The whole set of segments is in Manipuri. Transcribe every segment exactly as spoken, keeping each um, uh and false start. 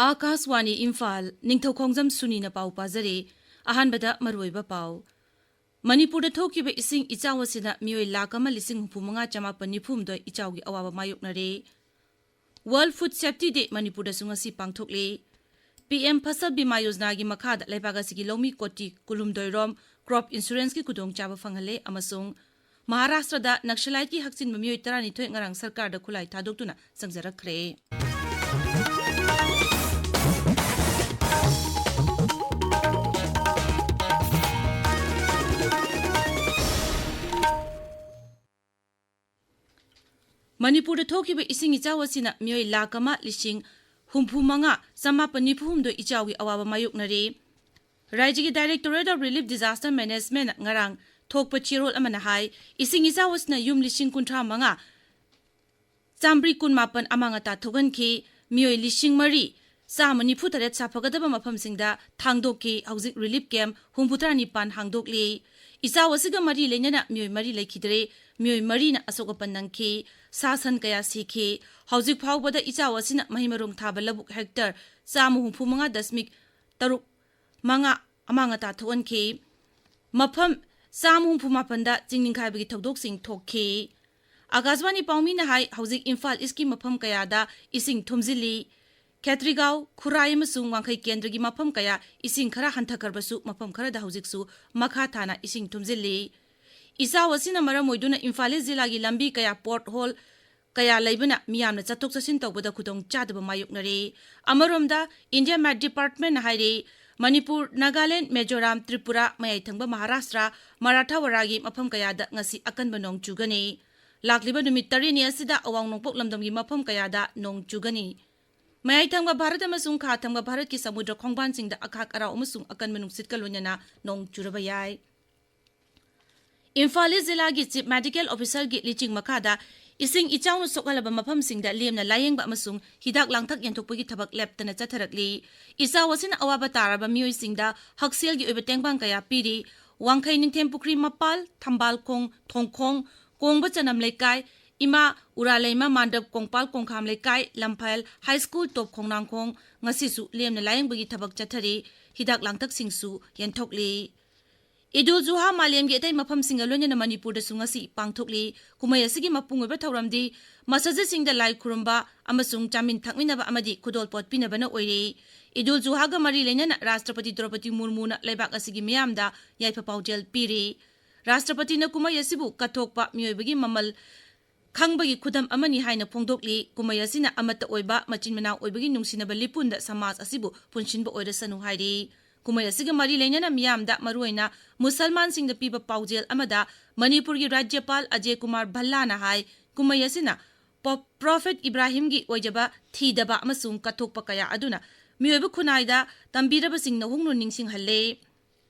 ꯑꯥꯀꯥꯁꯋꯥꯅꯤ ꯏꯝꯐꯥꯜ, ꯅꯤꯡꯊꯧꯈꯣꯡꯖꯝ ꯁꯨꯅꯤꯅ ꯄꯥꯎ ꯄꯥꯖꯔꯤ꯫ ꯑꯍꯥꯟꯕꯗ ꯃꯔꯨꯑꯣꯏꯕ ꯄꯥꯎ꯫ ꯃꯅꯤꯄꯨꯔꯗ ꯊꯣꯛꯈꯤꯕ ꯏꯁꯤꯡ ꯏꯆꯥꯎ ꯑꯁꯤꯅ ꯃꯤꯑꯣꯏ ꯂꯥꯈ ꯑꯃ ꯂꯤꯁꯤꯡ ꯍꯨꯝꯐꯨ ꯃꯉꯥ ꯆꯃꯥꯄꯟ ꯅꯤꯐꯨ ꯍꯨꯝꯗꯣꯏ ꯏꯆꯥꯎꯒꯤ ꯑꯋꯥꯕ ꯃꯥꯌꯣꯛꯅꯔꯦ꯫ World Food Safety Day ꯃꯅꯤꯄꯨꯔꯗꯁꯨ ꯉꯁꯤ ꯄꯥꯡꯊꯣꯛꯂꯤ꯫ ꯄꯤ ꯑꯦꯝ ꯐꯁꯜ ꯕꯤꯃꯥ ꯌꯣꯖꯅꯥꯒꯤ ꯃꯈꯥꯗ ꯂꯩꯕꯥꯛ ꯑꯁꯤꯒꯤ ꯂꯧꯃꯤ ꯀꯣꯇꯤ ꯀꯨꯟꯍꯨꯝꯗꯣꯏ ꯔꯣꯝ ꯀ꯭ꯔꯣꯞ ꯏꯟꯁꯨꯔꯦꯟꯁꯀꯤ ꯈꯨꯗꯣꯡꯆꯥꯕ ꯐꯪꯍꯜꯂꯦ ꯑꯃꯁꯨꯡ ꯃꯍꯥꯔꯥꯁꯇ꯭ꯔꯗ ꯅꯛꯁꯂꯥꯏꯠꯀꯤ ꯍꯛꯆꯤꯟꯕ ꯃꯤꯑꯣꯏ ꯇꯔꯥꯅꯤꯊꯣꯏ ꯉꯔꯥꯡ ꯁꯔꯀꯥꯔꯗ ꯈꯨꯠꯂꯥꯏ ꯊꯥꯗꯣꯛꯇꯨꯅ ꯆꯪꯖꯔꯛꯈ꯭ꯔꯦ꯫ ꯃꯅꯤꯄꯨꯔꯗ ꯊꯣꯛꯈꯤꯕ ꯏꯁꯤꯡ ꯏꯆꯥꯎ ꯑꯁꯤꯅ ꯃꯤꯑꯣꯏ ꯂꯥꯈ ꯑꯃ ꯂꯤꯁꯤꯡ ꯍꯨꯝꯐꯨ ꯃꯉꯥ ꯆꯃꯥꯄꯟ ꯅꯤꯐꯨ ꯍꯨꯝꯗꯣꯏ ꯏꯆꯥꯎꯒꯤ ꯑꯋꯥꯕ ꯃꯥꯌꯣꯛꯅꯔꯦ꯫ ꯔꯥꯖ꯭ꯌꯒꯤ Directorate of Relief Disaster Management ꯉꯔꯥꯡ ꯊꯣꯛꯄ ꯆꯦꯔꯣꯜ ꯑꯃꯅ ꯍꯥꯏ, ꯏꯁꯤꯡ ꯏꯆꯥꯎ ꯑꯁꯤꯅ ꯌꯨꯝ ꯂꯤꯁꯤꯡ ꯀꯨꯟꯊ꯭ꯔꯥ ꯃꯉꯥ ꯆꯥꯃ꯭ꯔꯤ ꯀꯨꯟꯃꯥꯄꯟ ꯑꯃꯥꯡ ꯑꯇꯥ ꯊꯣꯛꯍꯟꯈꯤ꯫ ꯃꯤꯑꯣꯏ ꯂꯤꯁꯤꯡ ꯃꯔꯤ ꯆꯥꯃ ꯅꯤꯐꯨ ꯇꯔꯦꯠ ꯁꯥꯐꯒꯗꯕ ꯃꯐꯝꯁꯤꯡꯗ ꯊꯥꯡꯗꯣꯛꯈꯤ꯫ ꯍꯧꯖꯤꯛ ꯔꯤꯂꯤꯐ ꯀꯦꯝꯞ ꯍꯨꯝꯐꯨꯇꯔꯥ ꯅꯤꯄꯥꯟ ꯍꯥꯡꯗꯣꯛꯂꯤ꯫ ꯏꯆꯥꯎ ꯑꯁꯤꯒ ꯃꯔꯤ ꯂꯩꯅꯅ ꯃꯤꯑꯣꯏ ꯃꯔꯤ ꯂꯩꯈꯤꯗ꯭ꯔꯦ꯫ ꯃꯤꯑꯣꯏ ꯃꯔꯤꯅ ꯑꯁꯣꯛ ꯑꯄꯟ ꯅꯪꯈꯤ꯫ ꯁꯥ ꯁꯟ ꯀꯌꯥ ꯁꯤꯈꯤ꯫ ꯍꯧꯖꯤꯛ ꯐꯥꯎꯕꯗ ꯏꯆꯥꯎ ꯑꯁꯤꯅ ꯃꯍꯩ ꯃꯔꯣꯡ ꯊꯥꯕ ꯂꯧꯕꯨꯛ ꯍꯦꯛꯇꯔ ꯆꯥꯃ ꯍꯨꯝꯐꯨ ꯃꯉꯥ ꯗꯁꯃꯤꯛ ꯇꯔꯨꯛ ꯃꯉꯥ ꯑꯃꯥꯡ ꯑꯇꯥ ꯊꯣꯛꯍꯟꯈꯤ꯫ ꯃꯐꯝ ꯆꯥꯃ ꯍꯨꯝꯐꯨ ꯃꯥꯄꯟꯗ ꯆꯤꯡ ꯅꯤꯡꯈꯥꯏꯕꯒꯤ ꯊꯧꯗꯣꯛꯁꯤꯡ ꯊꯣꯛꯈꯤ꯫ ꯑꯀꯥꯁꯕꯥꯅꯤ ꯄꯥꯎꯃꯤꯅ ꯍꯥꯏ, ꯍꯧꯖꯤꯛ ꯏꯝꯐꯥꯜ ꯏꯁꯀꯤ ꯃꯐꯝ ꯀꯌꯥꯗ ꯏꯁꯤꯡ ꯊꯨꯝꯖꯤꯜꯂꯤ꯫ ꯈꯦꯇ꯭ꯔꯤꯒꯥꯎ, ꯈꯨꯔꯥꯏ ꯑꯃꯁꯨꯡ ꯋꯥꯡꯈꯩ ꯀꯦꯟꯗ꯭ꯔꯒꯤ ꯃꯐꯝ ꯀꯌꯥ ꯏꯁꯤꯡ ꯈꯔ ꯍꯟꯊꯈ꯭ꯔꯕꯁꯨ, ꯃꯐꯝ ꯈꯔꯗ ꯍꯧꯖꯤꯛꯁꯨ ꯃꯈꯥ ꯊꯥꯅ ꯏꯁꯤꯡ ꯊꯨꯝꯖꯤꯜꯂꯤ꯫ ꯏꯆꯥꯎ ꯑꯁꯤꯅ ꯃꯔꯝ ꯑꯣꯏꯗꯨꯅ ꯏꯝꯐꯥꯜ ꯏꯁ ꯖꯤꯂꯥꯒꯤ ꯂꯝꯕꯤ ꯀꯌꯥ ꯄꯣꯠ ꯍꯣꯜ ꯀꯌꯥ ꯂꯩꯕꯅ ꯃꯤꯌꯥꯝꯅ ꯆꯠꯊꯣꯛ ꯆꯠꯁꯤꯟ ꯇꯧꯕꯗ ꯈꯨꯗꯣꯡ ꯆꯥꯗꯕ ꯃꯥꯌꯣꯛꯅꯔꯦ꯫ ꯑꯃꯔꯣꯝꯗ, ꯏꯟꯗꯤꯌꯥ ꯃꯦꯠ ꯗꯤꯄꯥꯔꯠꯃꯦꯟꯅ ꯍꯥꯏꯔꯦ, ꯃꯅꯤꯄꯨꯔ, ꯅꯥꯒꯥꯂꯦꯟꯗ, ꯃꯤꯖꯣꯔꯥꯝ, ꯇ꯭ꯔꯤꯄꯨꯔꯥ, ꯃꯌꯥꯏ ꯊꯪꯕ ꯃꯍꯥꯔꯥꯁꯇ꯭ꯔ, ꯃꯔꯥꯊꯥꯋꯥꯔꯥꯒꯤ ꯃꯐꯝ ꯀꯌꯥꯗ ꯉꯁꯤ ꯑꯀꯟꯕ ꯅꯣꯡ ꯆꯨꯒꯅꯤ꯫ ꯂꯥꯛꯂꯤꯕ ꯅꯨꯃꯤꯠ ꯇꯔꯦꯠꯅꯤ ꯑꯁꯤꯗ ꯑꯋꯥꯡ ꯅꯣꯡꯄꯣꯛ ꯂꯝꯗꯝꯒꯤ ꯃꯐꯝ ꯀꯌꯥꯗ ꯅꯣꯡ ꯆꯨꯒꯅꯤ꯫ ꯃꯌꯥꯏ ꯊꯪꯕ ꯚꯥꯔꯠ ꯑꯃꯁꯨꯡ ꯈꯥ ꯊꯪꯕ ꯚꯥꯔꯠꯀꯤ ꯁꯃꯨꯗ꯭ꯔ ꯈꯣꯡꯕꯥꯟꯁꯤꯡꯗ ꯑꯈꯥꯛ ꯑꯔꯥꯎ ꯑꯃꯁꯨꯡ ꯑꯀꯟꯕ ꯅꯨꯡꯁꯤꯠꯀ ꯂꯣꯏꯅꯅ ꯅꯣꯡ ꯆꯨꯔꯕ ꯌꯥꯏ꯫ ꯏꯝꯐꯥꯜ ꯏꯁ ꯖꯤꯂꯥꯒꯤ ꯆꯤꯐ ꯃꯦꯗꯤꯀꯦꯜ ꯑꯣꯐꯤꯁꯔꯒꯤ ꯂꯤꯆꯤꯡ ꯃꯈꯥꯗ ꯏꯁꯤꯡ ꯏꯆꯥꯎꯅ ꯁꯣꯛꯍꯜꯂꯕ ꯃꯐꯝꯁꯤꯡꯗ ꯂꯦꯝꯅ ꯂꯥꯌꯦꯡꯕ ꯑꯃꯁꯨꯡ ꯍꯤꯗꯥꯛ ꯂꯥꯡꯊꯛ ꯌꯦꯟꯊꯣꯛꯄꯒꯤ ꯊꯕꯛ ꯂꯦꯞꯇꯅ ꯆꯠꯊꯔꯛꯂꯤ꯫ ꯏꯆꯥꯎ ꯑꯁꯤꯅ ꯑꯋꯥꯕ ꯇꯥꯔꯕ ꯃꯤꯑꯣꯏꯁꯤꯡꯗ ꯍꯛꯁꯦꯜꯒꯤ ꯑꯣꯏꯕ ꯇꯦꯡꯕꯥꯡ ꯀꯌꯥ ꯄꯤꯔꯤ꯫ ꯋꯥꯡꯈꯩ ꯅꯤꯡꯊꯦꯝ ꯄꯨꯈ꯭ꯔꯤ ꯃꯄꯥꯜ, ꯊꯝꯕꯥꯜ ꯈꯣꯡ, ꯊꯣꯡꯈꯣꯡ, ꯀꯣꯡꯕ ꯆꯅꯝ ꯂꯩꯀꯥꯏ, ꯏꯃꯥ ꯎꯔꯥꯂꯩꯃ ꯃꯥꯟꯗꯞ ꯀꯣꯡꯄꯥꯜ ꯀꯣꯡꯈꯥꯝ ꯂꯩꯀꯥꯏ ꯂꯝꯐꯦꯜ ꯍꯥꯏ ꯁ꯭ꯀꯨꯜ ꯇꯣꯞ ꯈꯣꯡꯅꯥꯡꯈꯣꯡ ꯉꯁꯤꯁꯨ ꯂꯦꯝꯅ ꯂꯥꯌꯦꯡꯕꯒꯤ ꯊꯕꯛ ꯆꯠꯊꯔꯤ꯫ ꯍꯤꯗꯥꯛ ꯂꯥꯡꯊꯛꯁꯤꯡꯁꯨ ꯌꯦꯟꯊꯣꯛꯂꯤ꯫ ꯏꯗꯨꯜ ꯖꯨꯍꯥ ꯃꯥꯂꯦꯝꯒꯤ ꯑꯇꯩ ꯃꯐꯝꯁꯤꯡꯒ ꯂꯣꯏꯅꯅ ꯃꯅꯤꯄꯨꯔꯗꯁꯨ ꯉꯁꯤ ꯄꯥꯡꯊꯣꯛꯂꯤ꯫ ꯀꯨꯝꯍꯩ ꯑꯁꯤꯒꯤ ꯃꯄꯨꯡ ꯑꯣꯏꯕ ꯊꯧꯔꯝꯗꯤ ꯃꯁꯖꯤꯗꯁꯤꯡꯗ ꯂꯥꯏ ꯈꯨꯔꯨꯝꯕ ꯑꯃꯁꯨꯡ ꯆꯥꯃꯤꯟ ꯊꯛꯃꯤꯟꯅꯕ ꯑꯃꯗꯤ ꯈꯨꯗꯣꯜꯄꯣꯠ ꯄꯤꯅꯕꯅ ꯑꯣꯏꯔꯤ꯫ ꯏꯗꯨꯜ ꯖꯨꯍꯥꯒ ꯃꯔꯤ ꯂꯩꯅꯅ ꯔꯥꯁꯇ꯭ꯔꯄꯇꯤ ꯗ꯭ꯔꯧꯄꯗꯤ ꯃꯨꯔꯃꯨꯅ ꯂꯩꯕꯥꯛ ꯑꯁꯤꯒꯤ ꯃꯤꯌꯥꯝꯗ ꯌꯥꯏꯐ ꯄꯥꯎꯖꯦꯜ ꯄꯤꯔꯤ꯫ ꯔꯥꯁꯇ꯭ꯔꯄꯇꯤꯅ ꯀꯨꯝꯍꯩ ꯑꯁꯤꯕꯨ ꯀꯠꯊꯣꯛꯄ, ꯃꯤꯑꯣꯏꯕꯒꯤ ꯃꯃꯜ ꯈꯪꯕꯒꯤ ꯈꯨꯗꯝ ꯑꯃꯅꯤ ꯍꯥꯏꯅ ꯐꯣꯡꯗꯣꯛꯂꯤ꯫ ꯀꯨꯝꯍꯩ ꯑꯁꯤꯅ ꯑꯃꯠꯇ ꯑꯣꯏꯕ, ꯃꯆꯤꯟ ꯃꯅꯥꯎ ꯑꯣꯏꯕꯒꯤ ꯅꯨꯡꯁꯤꯅꯕ ꯂꯤꯄꯨꯟꯗ ꯁꯃꯥꯖ ꯑꯁꯤꯕꯨ ꯄꯨꯟꯁꯤꯟꯕ ꯑꯣꯏꯔꯁꯅꯨ ꯍꯥꯏꯔꯤ꯫ ꯀꯨꯝꯍꯩ ꯑꯁꯤꯒ ꯃꯔꯤ ꯂꯩꯅꯅ ꯃꯤꯌꯥꯝꯗ ꯃꯔꯨꯑꯣꯏꯅ ꯃꯨꯁꯜꯃꯥꯟꯁꯤꯡꯗ ꯄꯤꯕ ꯄꯥꯎꯖꯦꯜ ꯑꯃꯗ ꯃꯅꯤꯄꯨꯔꯒꯤ ꯔꯥꯖ꯭ꯌꯄꯥꯜ ꯑꯖꯦ ꯀꯨꯃꯥꯔ ꯚꯜꯂꯥꯅ ꯍꯥꯏ, ꯀꯨꯝꯍꯩ ꯑꯁꯤꯅ ꯄꯣꯞ-, ꯄ꯭ꯔꯣꯐꯦꯠ ꯏꯕ꯭ꯔꯥꯍꯤꯝꯒꯤ ꯑꯣꯏꯖꯕ ꯊꯤꯗꯕ ꯑꯃꯁꯨꯡ ꯀꯠꯊꯣꯛꯄ ꯀꯌꯥ ꯑꯗꯨꯅ ꯃꯤꯑꯣꯏꯕ ꯈꯨꯟꯅꯥꯏꯗ ꯇꯝꯕꯤꯔꯕꯁꯤꯡ ꯅꯧꯍꯧꯅ ꯅꯤꯡꯁꯤꯡꯍꯜꯂꯦ꯫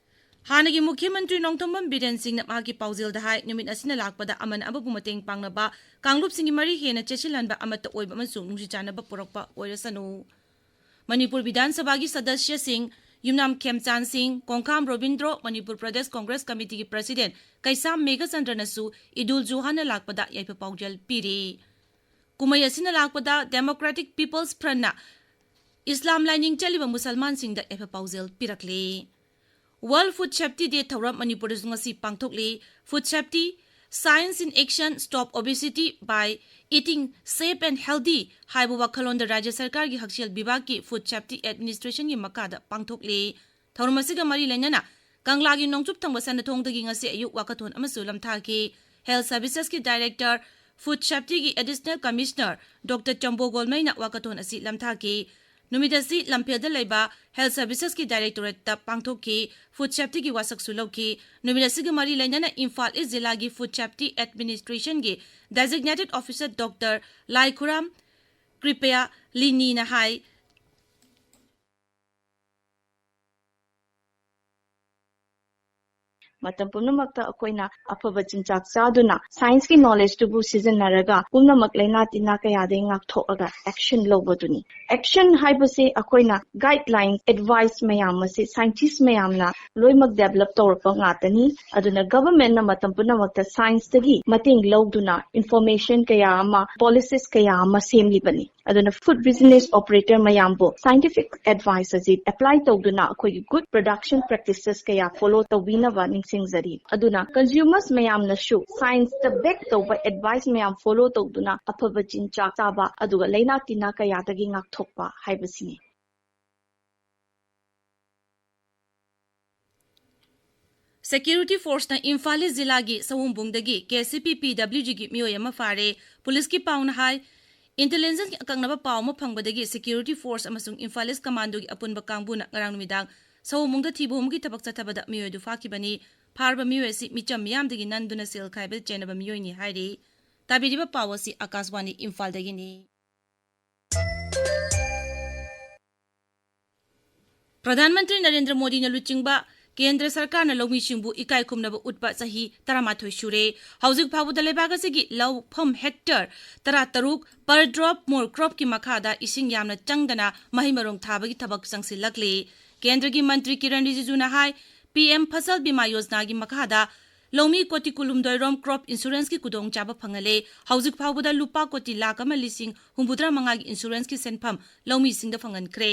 ꯍꯥꯟꯅꯒꯤ ꯃꯨꯈ꯭ꯌ ꯃꯟꯇ꯭ꯔꯤ ꯅꯣꯡꯊꯣꯝꯕꯝ ꯕꯤꯔꯦꯟ ꯁꯤꯡꯅ ꯃꯍꯥꯛꯀꯤ ꯄꯥꯎꯖꯦꯜꯗ ꯍꯥꯏ, ꯅꯨꯃꯤꯠ ꯑꯁꯤꯅ ꯂꯥꯛꯄꯗ ꯑꯃꯅ ꯑꯃꯕꯨ ꯃꯇꯦꯡ ꯄꯥꯡꯅꯕ, ꯀꯥꯡꯂꯨꯞꯁꯤꯡꯒꯤ ꯃꯔꯤ ꯍꯦꯟꯅ ꯆꯦꯠꯁꯤꯜꯍꯟꯕ, ꯑꯃꯠꯇ ꯑꯣꯏꯕ ꯑꯃꯁꯨꯡ ꯅꯨꯡꯁꯤ ꯆꯥꯟꯅꯕ ꯄꯨꯔꯛꯄ ꯑꯣꯏꯔꯁꯅꯨ꯫ ꯃꯅꯤꯄꯨꯔ ꯕꯤꯙꯥꯟ ꯁꯚꯥꯒꯤ ꯁꯗꯁ꯭ꯌꯁꯤꯡ ꯌꯨꯝꯅꯥꯝ ꯈꯦꯝꯆꯥꯟ ꯁꯤꯡ, ꯀꯣꯡꯈꯥꯝ ꯔꯣꯕꯤꯟꯗ꯭ꯔꯣ, ꯃꯅꯤꯄꯨꯔ ꯄ꯭ꯔꯗꯦꯁ ꯀꯣꯡꯒ꯭ꯔꯦꯁ ꯀꯃꯤꯇꯤꯒꯤ ꯄ꯭ꯔꯁꯤꯗꯦꯟ ꯀꯩꯁꯥꯝ ꯃꯦꯘꯆꯟꯗ꯭ꯔꯅꯁꯨ ꯏꯗꯨꯜ ꯖꯨꯍꯥꯅ ꯂꯥꯛꯄꯗ ꯌꯥꯏꯐ ꯄꯥꯎꯖꯦꯜ ꯄꯤꯔꯤ꯫ ꯀꯨꯝꯍꯩ ꯑꯁꯤꯅ ꯂꯥꯛꯄꯗ ꯗꯦꯃꯣꯀ꯭ꯔꯦꯇꯤꯛ ꯄꯤꯄꯜꯁ ꯐ꯭ꯔꯟꯠꯅ ꯏꯁꯂꯥꯝ ꯂꯥꯏꯅꯤꯡ ꯆꯠꯂꯤꯕ ꯃꯨꯁꯜꯃꯥꯟꯁꯤꯡꯗ ꯌꯥꯏꯐ ꯄꯥꯎꯖꯦꯜ ꯄꯤꯔꯛꯂꯤ꯫ World Food Safety Day ꯊꯧꯔꯝ ꯃꯅꯤꯄꯨꯔꯗꯁꯨ ꯉꯁꯤ ꯄꯥꯡꯊꯣꯛꯂꯤ꯫ Food Safety, Science in Action, Stop Obesity by Eating Safe and Healthy ꯍꯥꯏꯕ ꯋꯥꯈꯜꯂꯣꯟꯗ ꯔꯥꯖ꯭ꯌ ꯁꯔꯀꯥꯔꯒꯤ ꯍꯛꯁꯦꯜ ꯕꯤꯚꯥꯒꯀꯤ Food Safety Administrationꯒꯤ ꯃꯈꯥꯗ ꯄꯥꯡꯊꯣꯛꯂꯤ꯫ ꯊꯧꯔꯝ ꯑꯁꯤꯒ ꯃꯔꯤ ꯂꯩꯅꯅ ꯀꯪꯂꯥꯒꯤ ꯅꯣꯡꯆꯨꯞ ꯊꯪꯕ ꯁꯅꯥꯊꯣꯡꯗꯒꯤ ꯉꯁꯤ ꯑꯌꯨꯛ ꯋꯥꯀꯊꯣꯟ ꯑꯃꯁꯨ ꯂꯝꯊꯥꯈꯤ꯫ Health Servicesꯀꯤ Director, Food Safetyꯒꯤ Additional Commissioner Doctor ꯆꯝꯕꯣ ꯒꯣꯜꯃꯩꯅ ꯋꯥꯀꯊꯣꯟ ꯑꯁꯤ ꯂꯝꯊꯥꯈꯤ꯫ ꯅꯨꯃꯤꯠ ꯑꯁꯤ ꯂꯝꯐꯦꯜꯗ ꯂꯩꯕ Health Servicesꯀꯤ Directorateꯇ ꯄꯥꯡꯊꯣꯛꯈꯤ꯫ Food Safetyꯒꯤ ꯋꯥꯁꯛꯁꯨ ꯂꯧꯈꯤ꯫ ꯅꯨꯃꯤꯠ ꯑꯁꯤꯒ ꯃꯔꯤ ꯂꯩꯅꯅ ꯏꯝꯐꯥꯜ ꯏꯁ ꯖꯤꯂꯥꯒꯤ Food Safety Administrationꯒꯤ Designated Officer Doctor ꯂꯥꯏꯈꯨꯔꯥꯝ ꯀ꯭ꯔꯤꯄꯌꯥ ꯂꯤꯅꯤꯅ ꯍꯥꯏ, ꯃꯇꯝ ꯄꯨꯝꯅꯃꯛꯇ ꯑꯩꯈꯣꯏꯅ ꯑꯐꯕ ꯆꯤꯟꯖꯥꯛ ꯆꯥꯗꯨꯅ, ꯁꯥꯏꯟꯁꯀꯤ ꯅꯣꯂꯦꯖꯇꯨꯕꯨ ꯁꯤꯖꯤꯟꯅꯔꯒ, ꯄꯨꯝꯅꯃꯛ ꯂꯥꯏꯅꯥ ꯇꯤꯟꯅꯥ ꯀꯌꯥꯗꯒꯤ ꯉꯥꯛꯊꯣꯛꯑꯒ ꯑꯦꯛꯁꯟ ꯂꯧꯕꯗꯨꯅꯤ꯫ ꯑꯦꯛꯁꯟ ꯍꯥꯏꯕꯁꯤ ꯑꯩꯈꯣꯏꯅ ꯒꯥꯏꯗꯂꯥꯏꯟ, ꯑꯦꯗꯚꯥꯏꯁ ꯃꯌꯥꯝ ꯑꯁꯤ ꯁꯥꯏꯟꯇꯤꯁ ꯃꯌꯥꯝꯅ ꯂꯣꯏꯅꯃꯛ ꯗꯦꯚꯂꯞ ꯇꯧꯔꯛꯄ ꯉꯥꯛꯇꯅꯤ꯫ ꯑꯗꯨꯅ ꯒꯚꯔꯟꯃꯦꯟꯠꯅ ꯃꯇꯝ ꯄꯨꯝꯅꯃꯛꯇ ꯁꯥꯏꯟꯁꯇꯒꯤ ꯃꯇꯦꯡ ꯂꯧꯗꯨꯅ ꯏꯟꯐꯣꯔꯃꯦꯁꯟ ꯀꯌꯥ ꯑꯃ, ꯄꯣꯂꯤꯁꯤꯁ ꯀꯌꯥ ꯑꯃ ꯁꯦꯝꯂꯤꯕꯅꯤ꯫ ꯑꯗꯨꯅ ꯐꯨꯗ ꯕꯤꯖꯤꯅꯦꯁ ꯑꯣꯄꯔꯦꯇꯔ ꯃꯌꯥꯝꯕꯨ ꯁꯥꯏꯟꯇꯤꯐꯤꯛ ꯑꯦꯗꯚꯥꯏꯁ ꯑꯁꯤ ꯑꯦꯄ꯭ꯂꯥꯏ ꯇꯧꯗꯨꯅ ꯑꯩꯈꯣꯏꯒꯤ ꯒꯨꯗ ꯄ꯭ꯔꯗꯛꯁꯟ ꯄ꯭ꯔꯦꯛꯇꯤꯁꯦꯁ ꯀꯌꯥ ꯐꯣꯂꯣ ꯇꯧꯕꯤꯅꯕ ꯅꯤꯡꯁꯤꯡꯖꯔꯤ꯫ ꯑꯗꯨꯅ ꯀꯟꯖ꯭ꯌꯨꯃꯔꯁ ꯃꯌꯥꯝꯅꯁꯨ ꯁꯥꯏꯟꯁꯇ ꯕꯦꯛ ꯇꯧꯕ ꯑꯦꯗꯚꯥꯏꯁ ꯃꯌꯥꯝ ꯐꯣꯂꯣ ꯇꯧꯗꯨꯅ ꯑꯐꯕ ꯆꯤꯟꯖꯥꯛ ꯆꯥꯕ ꯑꯗꯨꯒ ꯂꯥꯏꯅꯥ ꯇꯤꯟꯅꯥ ꯀꯌꯥꯗꯒꯤ ꯉꯥꯛꯊꯣꯛꯄ ꯍꯥꯏꯕꯁꯤꯅꯤ꯫ ꯁꯦꯀ꯭ꯌꯨꯔꯤꯇꯤ ꯐꯣꯔꯁꯅ ꯏꯝꯐꯥꯜ ꯏꯁ ꯖꯤꯂꯥꯒꯤ ꯁꯋꯣꯝꯕꯨꯡꯗꯒꯤ ꯀꯦ ꯁꯤ ꯄꯤ ꯄꯤ ꯗꯕ꯭ꯂꯤꯎ ꯖꯤꯒꯤ ꯃꯤꯑꯣꯏ ꯑꯃ ꯐꯥꯔꯦ꯫ ꯄꯨꯂꯤꯁꯀꯤ ꯄꯥꯎꯅ ꯍꯥꯏ, ꯏꯟꯇꯦꯂꯤꯖꯦꯟꯁꯀꯤ ꯑꯀꯛꯅꯕ ꯄꯥꯎ ꯑꯃ ꯐꯪꯕꯗꯒꯤ ꯁꯦꯀ꯭ꯌꯨꯔꯤꯇꯤ ꯐꯣꯔꯁ ꯑꯃꯁꯨꯡ ꯏꯝꯐꯥꯜ ꯏꯁ ꯀꯃꯥꯟꯗꯣꯒꯤ ꯑꯄꯨꯟꯕ ꯀꯥꯡꯕꯨꯅ ꯉꯔꯥꯡ ꯅꯨꯃꯤꯗꯥꯡ ꯁꯋꯣꯝꯕꯨꯡꯗ ꯊꯤꯕ ꯍꯨꯝꯕꯒꯤ ꯊꯕꯛ ꯆꯠꯊꯕꯗ ꯃꯤꯑꯣꯏ ꯑꯗꯨ ꯐꯥꯈꯤꯕꯅꯤ꯫ ꯐꯥꯔꯕ ꯃꯤꯑꯣꯏ ꯑꯁꯤ ꯃꯤꯆꯝ ꯃꯤꯌꯥꯝꯗꯒꯤ ꯅꯟꯗꯨꯅ ꯁꯦꯜ ꯈꯥꯏꯕꯗ ꯆꯦꯟꯅꯕ ꯃꯤꯑꯣꯏꯅꯤ ꯍꯥꯏꯔꯤ꯫ ꯇꯥꯕꯤꯔꯤꯕ ꯄꯥꯎ ꯑꯁꯤ ꯑꯀꯥꯁꯕꯥꯅꯤ ꯏꯝꯐꯥꯜꯗꯒꯤꯅꯤ꯫ ꯄ꯭ꯔꯙꯥꯟ ꯃꯟꯇ꯭ꯔꯤ ꯅꯔꯦꯟꯗ꯭ꯔ ꯃꯣꯗꯤꯅ ꯂꯨꯆꯤꯡꯕ ꯀꯦꯟꯗ꯭ꯔ ꯁꯔꯀꯥꯔꯅ ꯂꯧꯃꯤꯁꯤꯡꯕꯨ ꯏꯀꯥꯏ ꯈꯨꯝꯅꯕ ꯎꯠꯄ ꯆꯍꯤ ꯇꯔꯥꯃꯥꯊꯣꯏ ꯁꯨꯔꯦ꯫ ꯍꯧꯖꯤꯛ ꯐꯥꯎꯕꯗ ꯂꯩꯕꯥꯛ ꯑꯁꯤꯒꯤ ꯂꯧꯐꯝ ꯍꯦꯛꯇꯔ ꯇꯔꯥꯇꯔꯨꯛ per drop more cropꯀꯤ ꯃꯈꯥꯗ ꯏꯁꯤꯡ ꯌꯥꯝꯅ ꯆꯪꯗꯅ ꯃꯍꯩ ꯃꯔꯣꯡ ꯊꯥꯕꯒꯤ ꯊꯕꯛ ꯆꯪꯁꯤꯜꯂꯛꯂꯤ꯫ ꯀꯦꯟꯗ꯭ꯔꯒꯤ ꯃꯟꯇ꯭ꯔꯤ ꯀꯤꯔꯟ ꯔꯤꯖꯤꯖꯨꯅ ꯍꯥꯏ, ꯄꯤ ꯑꯦꯝ ꯐꯁꯜ ꯕꯤꯃꯥ ꯌꯣꯖꯅꯥꯒꯤ ꯃꯈꯥꯗ ꯂꯧꯃꯤ ꯀꯣꯇꯤ ꯀꯨꯟꯍꯨꯝꯗꯣꯏ ꯔꯣꯝ ꯀ꯭ꯔꯣꯞ ꯏꯟꯁꯨꯔꯦꯟꯁꯀꯤ ꯈꯨꯗꯣꯡꯆꯥꯕ ꯐꯪꯍꯜꯂꯦ꯫ ꯍꯧꯖꯤꯛ ꯐꯥꯎꯕꯗ ꯂꯨꯄꯥ ꯀꯣꯇꯤ ꯂꯥꯈ ꯑꯃ ꯂꯤꯁꯤꯡ ꯍꯨꯝꯐꯨꯇꯔꯥ ꯃꯉꯥꯒꯤ ꯏꯟꯁꯨꯔꯦꯟꯁꯀꯤ ꯁꯦꯟꯐꯝ ꯂꯧꯃꯤꯁꯤꯡꯗ ꯐꯪꯍꯟꯈ꯭ꯔꯦ꯫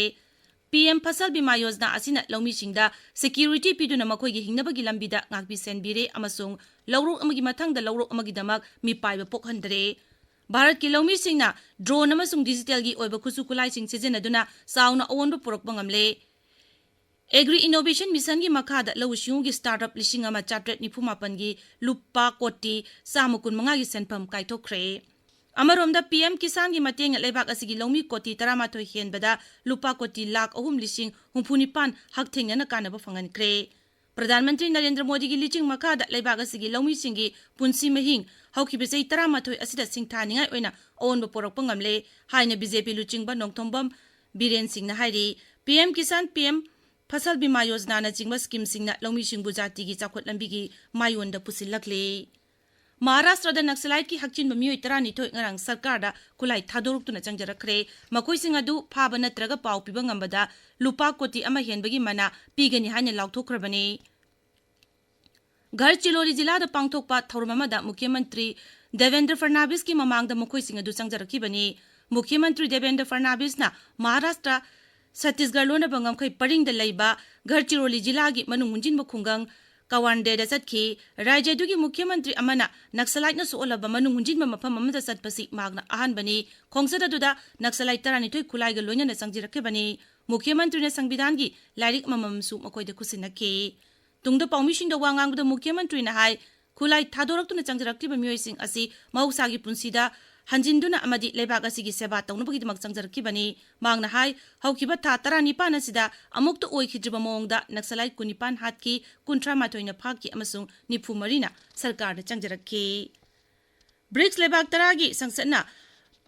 ꯄꯤ ꯑꯦꯝ ꯐꯁꯜ ꯕꯤꯃꯥ ꯌꯣꯖꯅꯥ ꯑꯁꯤꯅ ꯂꯧꯃꯤꯁꯤꯡꯗ ꯁꯦꯀ꯭ꯌꯨꯔꯤꯇꯤ ꯄꯤꯗꯨꯅ ꯃꯈꯣꯏꯒꯤ ꯍꯤꯡꯅꯕꯒꯤ ꯂꯝꯕꯤꯗ ꯉꯥꯛꯄꯤ ꯁꯦꯟꯕꯤꯔꯦ ꯑꯃꯁꯨꯡ ꯂꯧꯔꯣꯛ ꯑꯃꯒꯤ ꯃꯊꯪꯗ ꯂꯧꯔꯣꯛ ꯑꯃꯒꯤꯗꯃꯛ ꯃꯤꯄꯥꯏꯕ ꯄꯣꯛꯍꯟꯗꯔꯦ꯫ ꯚꯥꯔꯠꯀꯤ ꯂꯧꯃꯤꯁꯤꯡꯅ ꯗ꯭ꯔꯣꯟ ꯑꯃꯁꯨꯡ ꯗꯤꯖꯤꯇꯦꯜꯒꯤ ꯑꯣꯏꯕ ꯈꯨꯠꯁꯨ ꯈꯨꯠꯂꯥꯏꯁꯤꯡ ꯁꯤꯖꯤꯟꯅꯗꯨꯅ ꯆꯥꯎꯅ ꯑꯑꯣꯟꯕ ꯄꯨꯔꯛꯄ ꯉꯝꯂꯦ꯫ ꯑꯦꯒ꯭ꯔꯤ ꯏꯅꯣꯚꯦꯁꯟ ꯃꯤꯁꯟꯒꯤ ꯃꯈꯥꯗ ꯂꯧꯎ ꯁꯤꯡꯎꯒꯤ ꯁ꯭ꯇꯥꯔꯠꯑꯞ ꯂꯤꯁꯤꯡ ꯑꯃ ꯆꯥꯇ꯭ꯔꯦꯠ ꯅꯤꯐꯨ ꯃꯥꯄꯟꯒꯤ ꯂꯨꯄꯥ ꯀꯣꯇꯤ ꯆꯥꯝꯃ ꯀꯨꯟꯃꯉꯥꯒꯤ ꯁꯦꯟꯐꯝ ꯀꯥꯏꯊꯣꯛꯈ꯭ꯔꯦ꯫ ꯑꯃꯔꯣꯝꯗ, ꯄꯤ ꯑꯦꯝ ꯀꯤꯁꯥꯟꯒꯤ ꯃꯇꯦꯡꯅ ꯂꯩꯕꯥꯛ ꯑꯁꯤꯒꯤ ꯂꯧꯃꯤ ꯀꯣꯇꯤ ꯇꯔꯥꯃꯥꯊꯣꯏ ꯍꯦꯟꯕꯗ ꯂꯨꯄꯥ ꯀꯣꯇꯤ ꯂꯥꯈ ꯑꯍꯨꯝ ꯂꯤꯁꯤꯡ ꯍꯨꯝꯐꯨ ꯅꯤꯄꯥꯟ ꯍꯛꯊꯦꯡꯅꯅ ꯀꯥꯟꯅꯕ ꯐꯪꯍꯟꯈ꯭ꯔꯦ꯫ ꯄ꯭ꯔꯙꯥꯟ ꯃꯟꯇ꯭ꯔꯤ ꯅꯔꯦꯟꯗ꯭ꯔ ꯃꯣꯗꯤꯒꯤ ꯂꯤꯆꯤꯡ ꯃꯈꯥꯗ ꯂꯩꯕꯥꯛ ꯑꯁꯤꯒꯤ ꯂꯧꯃꯤꯁꯤꯡꯒꯤ ꯄꯨꯟꯁꯤ ꯃꯍꯤꯡ ꯍꯧꯈꯤꯕ ꯆꯍꯤ ꯇꯔꯥꯃꯥꯊꯣꯏ ꯑꯁꯤꯗ ꯁꯤꯡꯊꯥꯅꯤꯡꯉꯥꯏ ꯑꯣꯏꯅ ꯑꯑꯣꯟꯕ ꯄꯨꯔꯛꯄ ꯉꯝꯂꯦ ꯍꯥꯏꯅ ꯕꯤ ꯖꯦ ꯄꯤ ꯂꯨꯆꯤꯡꯕ ꯅꯣꯡꯊꯣꯝꯕꯝ ꯕꯤꯔꯦꯟ ꯁꯤꯡꯅ ꯍꯥꯏꯔꯤ꯫ P M Kisan, P M Fasal Bima ꯌꯣꯖꯅꯥꯅꯆꯤꯡꯕ ꯁ꯭ꯀꯤꯝꯁꯤꯡꯅ ꯂꯧꯃꯤꯁꯤꯡꯕꯨ ꯖꯥꯇꯤꯒꯤ ꯆꯥꯎꯈꯠ ꯂꯝꯕꯤꯒꯤ ꯃꯥꯏꯑꯣꯟꯗ ꯄꯨꯁꯤꯜꯂꯛꯂꯤ꯫ ꯃꯍꯥꯔꯥꯁꯇ꯭ꯔꯗ ꯅꯛꯁꯂꯥꯏꯠꯀꯤ ꯍꯛꯆꯤꯟꯕ ꯃꯤꯑꯣꯏ ꯇꯔꯥꯅꯤꯊꯣꯏ ꯉꯔꯥꯡ ꯁꯔꯀꯥꯔꯗ ꯈꯨꯠꯂꯥꯏ ꯊꯥꯗꯣꯔꯛꯇꯨꯅ ꯆꯪꯖꯔꯛꯈ꯭ꯔꯦ꯫ ꯃꯈꯣꯏꯁꯤꯡ ꯑꯗꯨ ꯐꯥꯕ ꯅꯠꯇ꯭ꯔꯒ ꯄꯥꯎ ꯄꯤꯕ ꯉꯝꯕꯗ ꯂꯨꯄꯥ ꯀꯣꯇꯤ ꯑꯃ ꯍꯦꯟꯕꯒꯤ ꯃꯅꯥ ꯄꯤꯒꯅꯤ ꯍꯥꯏꯅ ꯂꯥꯎꯊꯣꯛꯈ꯭ꯔꯕꯅꯤ꯫ ꯒꯔꯆꯤꯔꯣꯂꯤ ꯖꯤꯂꯥꯗ ꯄꯥꯡꯊꯣꯛꯄ ꯊꯧꯔꯝ ꯑꯃꯗ ꯃꯨꯈ꯭ꯌ ꯃꯟꯇ꯭ꯔꯤ ꯗꯦꯕꯦꯟꯗ꯭ꯔ ꯐꯔꯅꯥꯕꯤꯁꯀꯤ ꯃꯃꯥꯡꯗ ꯃꯈꯣꯏꯁꯤꯡ ꯑꯗꯨ ꯆꯪꯖꯔꯛꯈꯤꯕꯅꯤ꯫ ꯃꯨꯈ꯭ꯌ ꯃꯟꯇ꯭ꯔꯤ ꯗꯦꯕꯦꯟꯗ꯭ꯔ ꯐꯔꯅꯥꯕꯤꯁꯅ ꯃꯍꯥꯔꯥꯁꯇ꯭ꯔ ꯁꯠꯇꯤꯁꯒꯔ ꯂꯣꯟꯅꯕ ꯉꯝꯈꯩ ꯄꯔꯤꯡꯗ ꯂꯩꯕ ꯒꯔꯆꯤꯔꯣꯂꯤ ꯖꯤꯂꯥꯒꯤ ꯃꯅꯨꯡ ꯍꯨꯟꯖꯤꯟꯕ ꯈꯨꯡꯒꯪ ꯀꯋꯥꯟꯗꯦꯗ ꯆꯠꯈꯤ꯫ ꯔꯥꯖ꯭ꯌ ꯑꯗꯨꯒꯤ ꯃꯨꯈ꯭ꯌ ꯃꯟꯇ꯭ꯔꯤ ꯑꯃꯅ ꯅꯛꯁꯂꯥꯏꯠꯅ ꯁꯣꯛꯍꯜꯂꯕ ꯃꯅꯨꯡ ꯍꯨꯟꯖꯤꯟꯕ ꯃꯐꯝ ꯑꯃꯗ ꯆꯠꯄꯁꯤ ꯃꯍꯥꯛꯅ ꯑꯍꯥꯟꯕꯅꯤ꯫ ꯈꯣꯡꯆꯠ ꯑꯗꯨꯗ ꯅꯛꯁꯂꯥꯏꯠ ꯇꯔꯥꯅꯤꯊꯣꯏ ꯈꯨꯠꯂꯥꯏꯒ ꯂꯣꯏꯅꯅ ꯆꯪꯖꯔꯛꯈꯤꯕꯅꯤ꯫ ꯃꯨꯈ꯭ꯌ ꯃꯟꯇ꯭ꯔꯤꯅ ꯁꯪꯕꯤꯙꯥꯟꯒꯤ ꯂꯥꯏꯔꯤꯛ ꯑꯃꯃꯝꯁꯨ ꯃꯈꯣꯏꯗ ꯈꯨꯠꯁꯤꯟꯅꯈꯤ꯫ ꯇꯨꯡꯗ ꯄꯥꯎꯃꯤꯁꯤꯡꯗ ꯋꯥ ꯉꯥꯡꯕꯗ ꯃꯨꯈ꯭ꯌ ꯃꯟꯇ꯭ꯔꯤꯅ ꯍꯥꯏ, ꯈꯨꯠꯂꯥꯏ ꯊꯥꯗꯣꯔꯛꯇꯨꯅ ꯆꯪꯖꯔꯛꯂꯤꯕ ꯃꯤꯑꯣꯏꯁꯤꯡ ꯑꯁꯤ ꯃꯍꯧꯁꯥꯒꯤ ꯄꯨꯟꯁꯤꯗ ꯍꯟꯖꯤꯟꯗꯨꯅ ꯑꯃꯗꯤ ꯂꯩꯕꯥꯛ ꯑꯁꯤꯒꯤ ꯁꯦꯕꯥ ꯇꯧꯅꯕꯒꯤꯗꯃꯛ ꯆꯪꯖꯔꯛꯈꯤꯕꯅꯤ꯫ ꯃꯍꯥꯛꯅ ꯍꯥꯏ, ꯍꯧꯈꯤꯕ ꯊꯥ ꯇꯔꯥꯅꯤꯄꯥꯟ ꯑꯁꯤꯗ ꯑꯃꯨꯛꯇ ꯑꯣꯏꯈꯤꯗ꯭ꯔꯤꯕ ꯃꯑꯣꯡꯗ ꯅꯛꯁꯂꯥꯏꯠ ꯀꯨꯟꯅꯤꯄꯥꯟ ꯍꯥꯠꯈꯤ, ꯀꯨꯟꯊ꯭ꯔꯥ ꯃꯥꯊꯣꯏꯅ ꯐꯥꯈꯤ ꯑꯃꯁꯨꯡ ꯅꯤꯐꯨ ꯃꯔꯤꯅ ꯁꯔꯀꯥꯔꯗ ꯆꯪꯖꯔꯛꯈꯤ꯫ ꯕ꯭ꯔꯤꯛꯁ ꯂꯩꯕꯥꯛ ꯇꯔꯥꯒꯤ ꯁꯪꯁꯠꯅ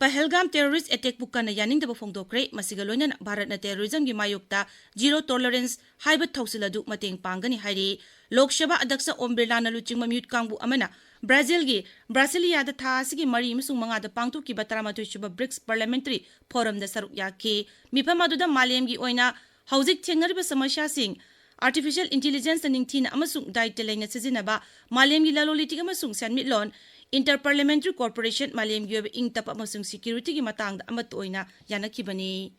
ꯄꯍꯜꯒꯥꯝ ꯇꯦꯔꯣꯔꯤꯁ ꯑꯦꯇꯦꯛꯄꯨ ꯀꯟꯅ ꯌꯥꯅꯤꯡꯗꯕ ꯐꯣꯡꯗꯣꯛꯈ꯭ꯔꯦ꯫ ꯃꯁꯤꯒ ꯂꯣꯏꯅꯅ ꯚꯥꯔꯠꯅ ꯇꯦꯔꯣꯔꯤꯖꯝꯒꯤ ꯃꯥꯌꯣꯛꯇ ꯖꯤꯔꯣ ꯇꯣꯂꯔꯦꯟꯁ ꯍꯥꯏꯕ ꯊꯧꯁꯤꯜ ꯑꯗꯨ ꯃꯇꯦꯡ ꯄꯥꯡꯒꯅꯤ ꯍꯥꯏꯔꯤ꯫ ꯂꯣꯛ ꯁꯚꯥ ꯑꯗ꯭ꯌꯛꯁ ꯑꯣꯝ ꯕꯤꯔꯂꯥꯅ ꯂꯨꯆꯤꯡꯕ ꯃꯤꯍꯨꯠ ꯀꯥꯡꯕꯨ ꯑꯃꯅ ꯕ꯭ꯔꯥꯖꯤꯜꯒꯤ ꯕ꯭ꯔꯥꯁꯤꯂꯤꯌꯥꯗ ꯊꯥ ꯑꯁꯤꯒꯤ ꯃꯔꯤ ꯑꯃꯁꯨꯡ ꯃꯉꯥꯗ ꯄꯥꯡꯊꯣꯛꯈꯤꯕ ꯇꯔꯥꯃꯥꯊꯣꯏ ꯁꯨꯕ ꯕ꯭ꯔꯤꯛꯁ ꯄꯥꯔꯂꯤꯌꯥꯃꯦꯟꯇꯔꯤ ꯐꯣꯔꯝꯗ ꯁꯔꯨꯛ ꯌꯥꯈꯤ꯫ ꯃꯤꯐꯝ ꯑꯗꯨꯗ ꯃꯥꯂꯦꯝꯒꯤ ꯑꯣꯏꯅ ꯍꯧꯖꯤꯛ ꯊꯦꯡꯅꯔꯤꯕ ꯁꯃꯁ꯭ꯌꯥꯁꯤꯡ, ꯑꯥꯔꯇꯤꯐꯤꯁꯤꯌꯦꯜ ꯏꯟꯇꯤꯂꯤꯖꯦꯟꯁꯇ ꯅꯤꯡꯊꯤꯅ ꯑꯃꯁꯨꯡ ꯗꯥꯏꯇ ꯂꯩꯅ ꯁꯤꯖꯤꯟꯅꯕ, ꯃꯥꯂꯦꯝꯒꯤ ꯂꯂꯣꯟ ꯏꯇꯤꯛ ꯑꯃꯁꯨꯡ ꯁꯦꯟꯃꯤꯠꯂꯣꯟ, ꯏꯟꯇꯔ ꯄꯥꯔꯂꯤꯌꯥꯃꯦꯟꯇꯔꯤ ꯀꯣꯑꯣꯄꯔꯦꯁꯟ, ꯃꯥꯂꯦꯝꯒꯤ ꯑꯣꯏꯕ ꯏꯪ ꯇꯞꯄ ꯑꯃꯁꯨꯡ ꯁꯦꯀ꯭ꯌꯨꯔꯤꯇꯤꯒꯤ ꯃꯇꯥꯡꯗ ꯑꯃꯠꯇ ꯑꯣꯏꯅ ꯌꯥꯅꯈꯤꯕꯅꯤ꯫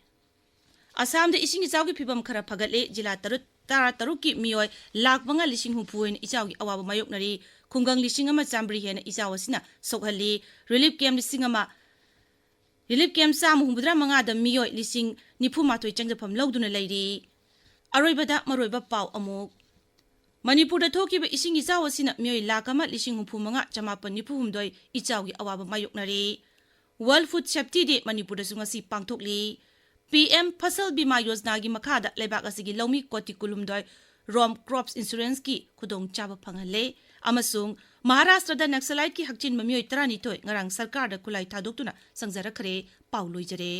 ꯑꯁꯥꯝꯗ ꯏꯁꯤꯡ ꯏꯆꯥꯎꯒꯤ ꯐꯤꯕꯝ ꯈꯔ ꯐꯒꯠꯂꯦ꯫ ꯖꯤꯂꯥ ꯇꯔꯨꯛ, ꯇꯔꯥꯇꯔꯨꯛꯀꯤ ꯃꯤꯑꯣꯏ ꯂꯥꯈ ꯃꯉꯥ ꯂꯤꯁꯤꯡ ꯍꯨꯝꯐꯨ ꯍꯦꯟꯅ ꯏꯆꯥꯎꯒꯤ ꯑꯋꯥꯕ ꯃꯥꯌꯣꯛꯅꯔꯤ꯫ ꯈꯨꯡꯒꯪ ꯂꯤꯁꯤꯡ ꯑꯃ ꯆꯥꯃꯔꯤ ꯍꯦꯟꯅ ꯏꯆꯥꯎ ꯑꯁꯤꯅ ꯁꯣꯛꯍꯜꯂꯤ꯫ ꯔꯤꯂꯤꯐ ꯀꯦꯝꯞ ꯂꯤꯁꯤꯡ ꯑꯃ, ꯔꯤꯂꯤꯐ ꯀꯦꯝꯞ ꯆꯥꯝꯃ ꯍꯨꯝꯐꯨꯇꯔꯥ ꯃꯉꯥꯗ ꯃꯤꯑꯣꯏ ꯂꯤꯁꯤꯡ ꯅꯤꯐꯨ ꯃꯥꯊꯣꯏ ꯆꯪꯖꯐꯝ ꯂꯧꯗꯨꯅ ꯂꯩꯔꯤ꯫ ꯑꯔꯣꯏꯕꯗ ꯃꯔꯨꯑꯣꯏꯕ ꯄꯥꯎ ꯑꯃꯨꯛ꯫ ꯃꯅꯤꯄꯨꯔꯗ ꯊꯣꯛꯈꯤꯕ ꯏꯁꯤꯡ ꯏꯆꯥꯎ ꯑꯁꯤꯅ ꯃꯤꯑꯣꯏ ꯂꯥꯈ ꯑꯃ ꯂꯤꯁꯤꯡ ꯍꯨꯝꯐꯨ ꯃꯉꯥ ꯆꯃꯥꯄꯟ ꯅꯤꯐꯨ ꯍꯨꯝꯗꯣꯏ ꯏꯆꯥꯎꯒꯤ ꯑꯋꯥꯕ ꯃꯥꯌꯣꯛꯅꯔꯦ꯫ World Food Safety Day ꯃꯅꯤꯄꯨꯔꯗꯁꯨ ꯉꯁꯤ ꯄꯥꯡꯊꯣꯛꯂꯤ꯫ ꯄꯤ ꯑꯦꯝ ꯐꯁꯜ ꯕꯤꯃꯥ ꯌꯣꯖꯅꯥꯒꯤ ꯃꯈꯥꯗ ꯂꯩꯕꯥꯛ ꯑꯁꯤꯒꯤ ꯂꯧꯃꯤ ꯀꯣꯇꯤ ꯀꯨꯟꯍꯨꯝꯗꯣꯏ ꯔꯣꯝ ꯀ꯭ꯔꯣꯞꯁ ꯏꯟꯁꯨꯔꯦꯟꯁꯀꯤ ꯈꯨꯗꯣꯡꯆꯥꯕ ꯐꯪꯍꯜꯂꯦ꯫ ꯑꯃꯁꯨꯡ ꯃꯍꯥꯔꯥꯁꯇ꯭ꯔꯗ ꯅꯛꯁꯂꯥꯏꯠꯀꯤ ꯍꯛꯆꯤꯟꯕ ꯃꯤꯑꯣꯏ ꯇꯔꯥꯅꯤꯊꯣꯏ ꯉꯔꯥꯡ ꯁꯔꯀꯥꯔꯗ ꯈꯨꯠꯂꯥꯏ ꯊꯥꯗꯣꯛꯇꯨꯅ ꯆꯪꯖꯔꯛꯈ꯭ꯔꯦ꯫ ꯄꯥꯎ ꯂꯣꯏꯖꯔꯦ꯫